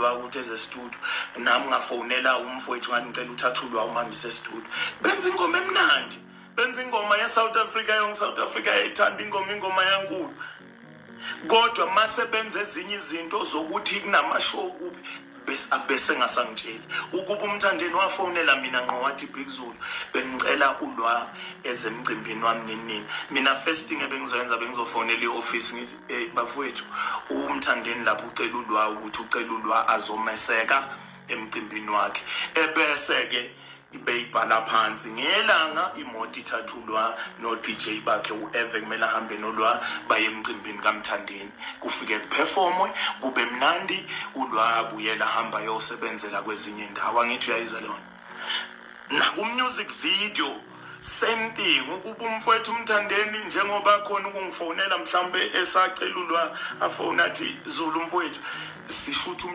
ulwa ukuthi eze studio, nami ngafonela umfowethu, ngathi ngicela uthathe ulwa umhambise studio. Benza ingoma emnandi, benza ingoma ye-South Africa yonke. South Africa yayithanda ingoma, ingoma yankulu. Kodwa mase benza ezinye izinto zokuthi kunama-show kuphi, bese ngasangitsheli. Ukuba uMthandeni wafonela mina ngqo wathi, "Big Zulu, bengicela ulwa ezemcimbini wami," nini nini, mina first thing ebengizoyenza, bengizofonela i-office ngithi, "Hey bafowethu, uMthandeni lapho ucela ulwa, ukuthi ucela ulwa azomeseka emcimbini wakhe." Ebese-ke beyibhala phansi ngelanga, imoto ithathulwa no-DJ bakhe u-Eve, kumele ahambe nolwa baye emcimbini kaMthandeni, kufike kuperformwe, kube mnandi, ulwa abuyela, ahamba ayosebenzela kwezinye indawo. Angithi uyayizwa leyo? Naku-music video, same thing. Ukuba umfowethu uMthandeni, njengoba khona ukungifonela mhlawumbe esacela ulwa, afone athi, "Zulu mfowethu, sishutha."